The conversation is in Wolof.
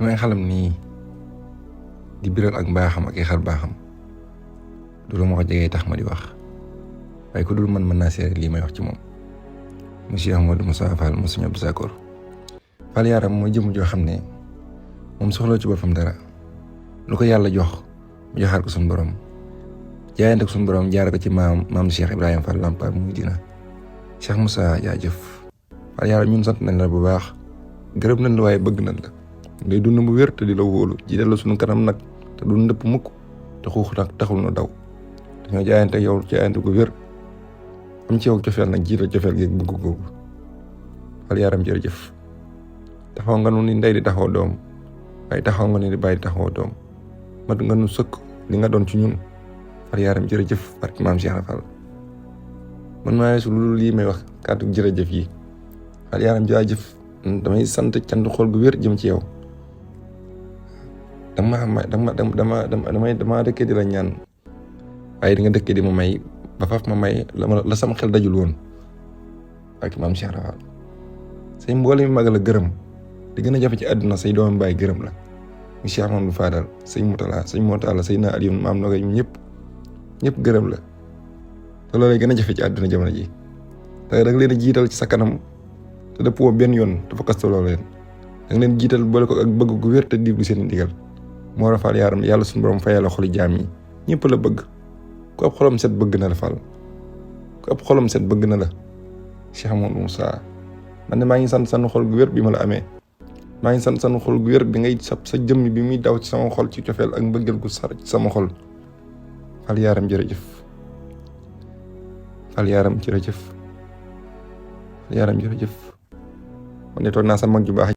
ki may xalam nii di biral ak mbaaxam ak i xar baaxam du lu ma ko jegee tax ma di wax waaye ku dul man mën naa seere lii may wax ci moom monsieur Amadou Moussa Fall mu Sëñ Abdou Sakor Fall Yaram mooy jëmm joo xam ne moom soxla ci boppam dara lu ko yàlla jox mu joxaat ko suñu borom jaayante ko suñu borom jaare ko ci maam Cheikh Ibrahima Fall Lampa muy dina Cheikh Moussa jaajëf Fall Yaram ñun sant nañ la bu baax gërëm nañ la waaye bëgg nañ la ngay dund bu wér te di la wóolu ji la suñu kanam nag te du ndëpp mukk te xuux nag taxul na daw dañoo jaayante yow jaayante ko wér am ci yow cofeel nag jiital cofeel gi bëgg googu Fall Yaram jërëjëf taxaw nga nu ni ndey di taxaw doom waaye taxaw nga ni di bàyyi di taxaw doom mat nga nu sëkk li nga doon ci ñun Fall Yaram jërëjëf barki maam Cheikh Fall man maa su lu lii may wax kàddu jërëjëf yi Fall Yaram jaajëf damay sant cant xol gu wér jëm ci yow dama dëkkee di la ñaan waaye di nga dëkkee di ma may ba faaf ma may la sama xel dajul woon ak maam Cheikh Fall say mboole mi mag la gërëm di gën a jafe ci àdduna say doomu baay gërëm la mu Cheikh Mamadou Fadal say Motala say naa Aliou maam Nogay ñëpp gërëm la te loolu lay gën a jafe ci àdduna jamono ji te da nga leen a jiital ci sa kanam te dëppoo benn yoon dafa kastaloo leen da nga leen jiital boole ko ak bëgg gu wér te diglu seen ndigal moo war a Fall Yaram yàlla suñu borom fayal la xoli jaam yi ñëpp la bëgg ku ab xolam set bëgg na la Fall ku ab xolam set bëgg na la Cheikh Amadou Moussa man de maa ngi sant sanu xol gu wér bi ma la amee maa ngi sant sanu xol gu wér bi ngay sa jëmm bi muy daw ci sama xol ci cofeel ak mbëggeel gu sar ci sama xol Fall Yaram jërëjëf Fall Yaram jërëjëf Fall Yaram jërëjëf man de toog naa sa mag ju baax